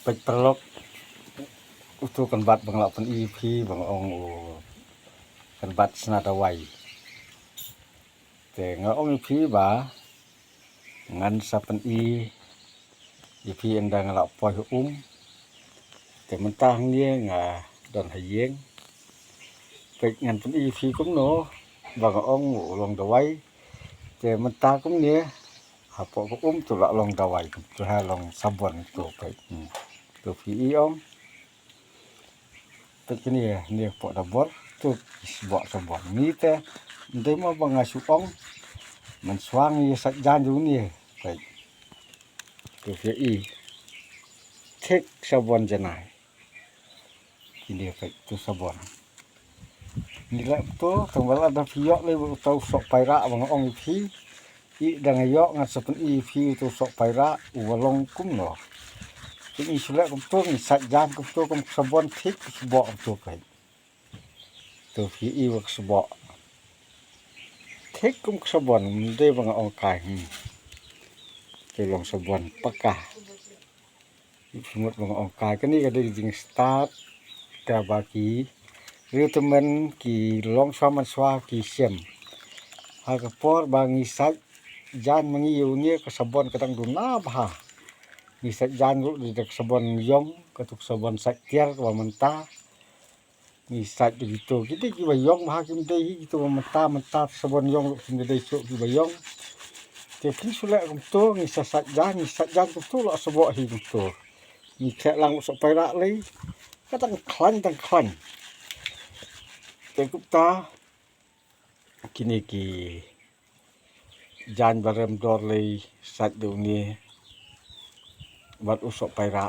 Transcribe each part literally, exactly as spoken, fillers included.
Peit paralok, utu kan bat ba nga la pyni ïa phi ba nga ong u kan bat sna dawai. Te nga ong ïa phi ba ngan sa pyni ïa phi ynda nga la poi ha um. Te mynta hangne nga don ha ïing. Peit ngan pyni ïa phi kumno ba nga ong u long dawai. Te mynta kumne hapoh ka um tu la long dawai, tu ha long sabon tu peit. Hmm. Tu phi i ong. Peit kine, ne pok dabor tu sbok sabon. Ni te ndei mo ba nga shu ong mynshuwa ngi ïa sait jan jong ni. Peit. Tu phi i. Thik sabon janai. Kine peit tu sabon. Ni leh to, tang ba la da phi ïoh lei uta u soh paira ba nga ong ïa phi. I da nga ïoh ngan sa pyni ïa phi uta u soh paira u ba long kumno. Te ngi shu leh kumto, ngi sait jan kumto, kum ka sabon thik ka sbok kumto peit. To phi i ba ka sbok. Thik kum ka sabon, ym dei ba nga ong kai, hmm. Te long sabon paka. Phi mut ba nga ong kai, kane ka dei ka jingstad kaba ki riew tymmen ki longshuwa manshuwa ki shem. Ha ka por ba ngi sait jan ma ngi ïa une ka sabon ka dang duna bha. Ngi sait jan ruh da ka sabon ïong, katu ka sabon sait tiar kaba mynta. Ngi sait da kito, ki dei kiba ïong bha, kim dei hi kito ba mynta, mynta sabon ïong ruh kim dei shuh kiba ïong. Te phin shu leh kumto, ngi sa sait jan, ngi sait jan kumto la sbok hi kumto. Ngi theh lang u soh paira lei. Ka dang khlaiñ, dang khlaiñ. Te kumta kine ki jan ba rem dor lei sait da une bad u soh paira,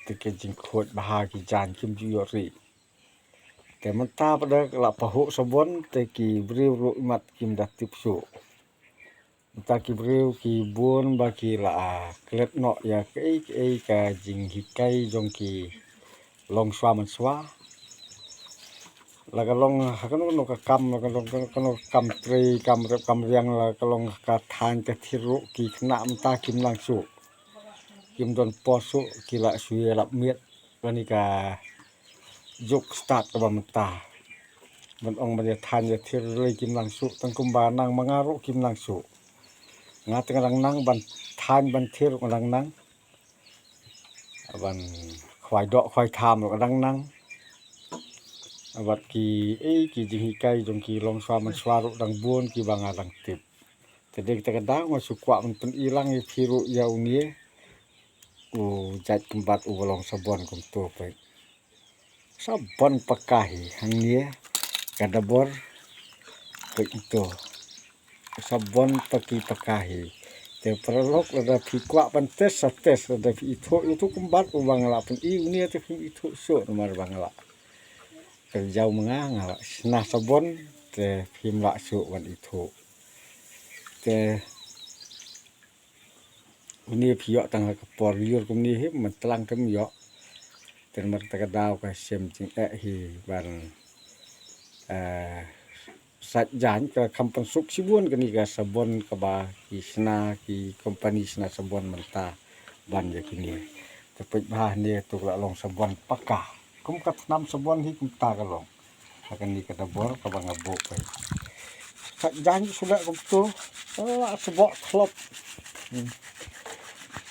te ki jingkhuid bha ki jan kim ju ïoh ri. Te mynta pat da la pahuh sabon te ki briew ruh imat kim da tip shuh. Mynta ki briew ki bun ba ki la klet noh ïa kaei kaei ka jinghikai jong ki longshuwa manshuwa. La ka long ha kano kano ka kam, la ka long kano kano ka kam trei, kam rep kam riang, la ka long ka thaiñ ka thir ruh ki khynnah mynta kim nang shuh. Kim don por shuh, ki la shu ïalap miet. Kane ka juk stad kaba mynta. Ban ong ban ïa thaiñ ïa thir lei kim nang shuh, tang kumba nang ma nga ruh kim nang shuh. Nga te nga dang nang, ban thaiñ ban thir ruh nga dang nang. Ban khwai doh khwai tham ruh nga dang nang. Bad kiei ki jinghikai jong ki longshuwa manshuwa ruh dang bun kiba nga dang tip. Te dei kata ka daw nga shu kwah ban pyni lang ïa phi ruh ïa une u jait kynbat uba long sabon kumto peit. Sabon paka hi hangne ka dabor peit to. Sabon paki paka hi. Te paralok lada phi kwah ban test sa test, lada phi ithuh ïa utu kynbat uba nga la pyni une te phim ithuh shuh namar ba nga la kyrjaw ma nga, nga la shna sabon te phim lah shuh ban ithuh. Te une phi ïoh tang ha ka por lyiur kumne hi, myntlang te ym ïoh. Te namar kata ka daw ka shem jingeh hi ban, eh, sait jan ka kham pynsuk shibun kane ka sabon kaba ki shna ki company shna sabon mynta ban ïa kine. Te peit bha ne tu ka la long sabon paka. Kum ka tnam sabon hi kumta ka long. Ha kane ka dabor kaba nga buh peit. Sait jan shu leh kumto. La sbok thlop. Hmm.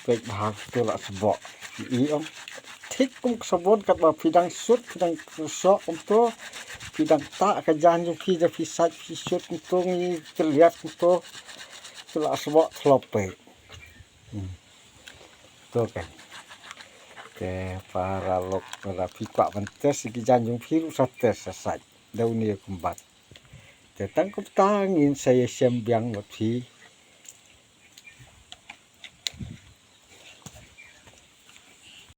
Peit bha kumto la sbok. I ong. Thik kum ka sabon katba phi dang sut, phi dang shoh kumto. Phi dang tah ka jan jong phi da phi sait phi sut kumto ngi tylliat kumto. Te la sbok thlop peit. Hmm. To kan. Te paralok, lada phi kwah ban test ïa ki jan jong phi ruh sa test sa sait da une u kynbat. Te tang kumta ngin sa ïashem biang bad phi